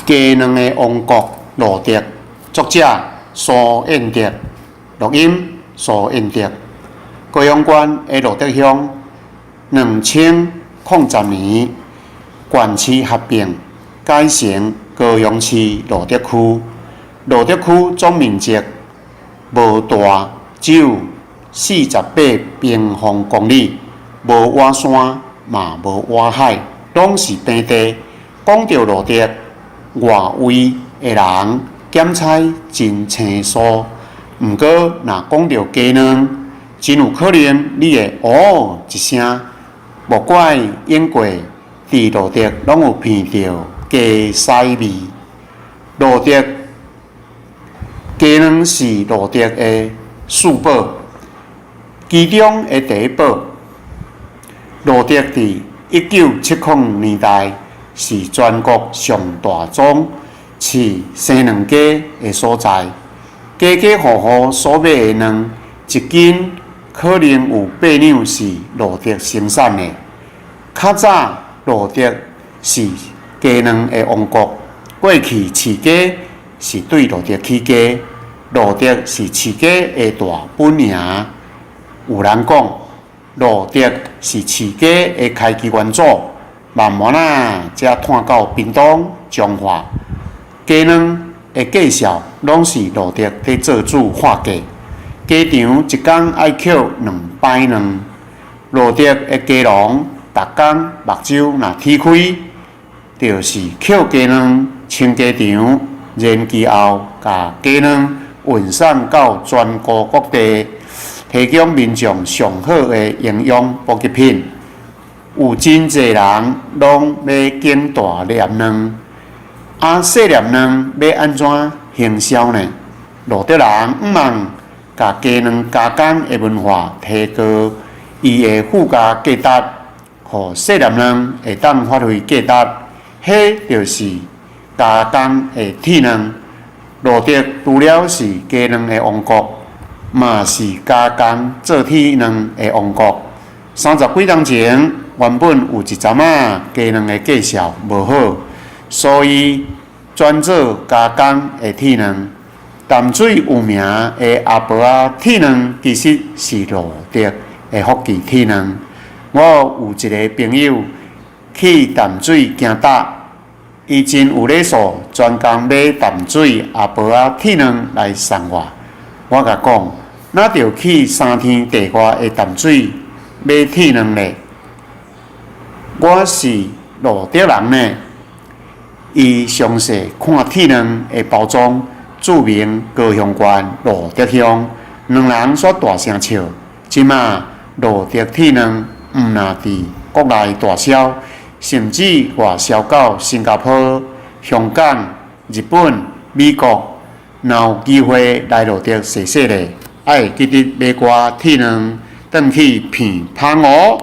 雞卵的王國露德，作者蘇彥德，錄音蘇彥德。高雄縣的露德鄉，2010年縣市合併，改成高雄市露德區。露德區總面積無大，只有48平方公里，無倚山嘛無倚海，攏是平地。講著露德，外圍的人檢猜真生疏。毋過，若講著雞卵，真有可能你會哦一聲，莫怪永過佇露德攏有聞著雞屎味。露德雞卵是露德的四寶，其中的第一寶。露德佇1970年代是全國上大宗飼生卵雞的所在，家家戶戶所買的卵，一斤可能有8兩是露德生產的。較早露德是雞卵的王國，過去飼雞是對露德起家，露德是飼雞的大本營。有人講，露德是飼雞的開基元祖，慢慢仔才傳到屏東、彰化。雞卵的介紹攏是露德佇做主劃界。雞場一工愛抾兩擺卵，露德的雞農逐工目睭若鐵開，就是抾雞卵、清雞場，然後共雞卵運送到全國各地，提供民眾上好的營養補給品。有真濟人攏買揀大粒卵，啊，細粒卵欲按怎行銷呢？露德人向望共雞卵加工的文化提高伊的附加價值，予細粒卵會當發揮價值，彼就是加工的鐵卵。露德除了是雞卵的王國，嘛是加工做鐵卵的王國。三十幾冬前，原本有一陣仔雞卵的介紹無好，所以轉做加工的鐵卵。淡水有名的阿婆仔鐵卵，其實是露德的福記鐵卵。我有一个朋友去淡水行搭，伊真有禮數，專工買淡水阿婆仔鐵卵來送我。我共講，哪著去三天地外的淡水買鐵卵咧？我是露德人呢。伊詳細看鐵卵的包裝，註明高雄縣露德鄉，兩人煞大聲笑。這馬露德鐵卵毋若佇國內大銷，甚至外銷到新加坡、香港、日本、美國。若有機會來露德踅踅咧，愛記得買寡鐵卵轉去鼻芳哦。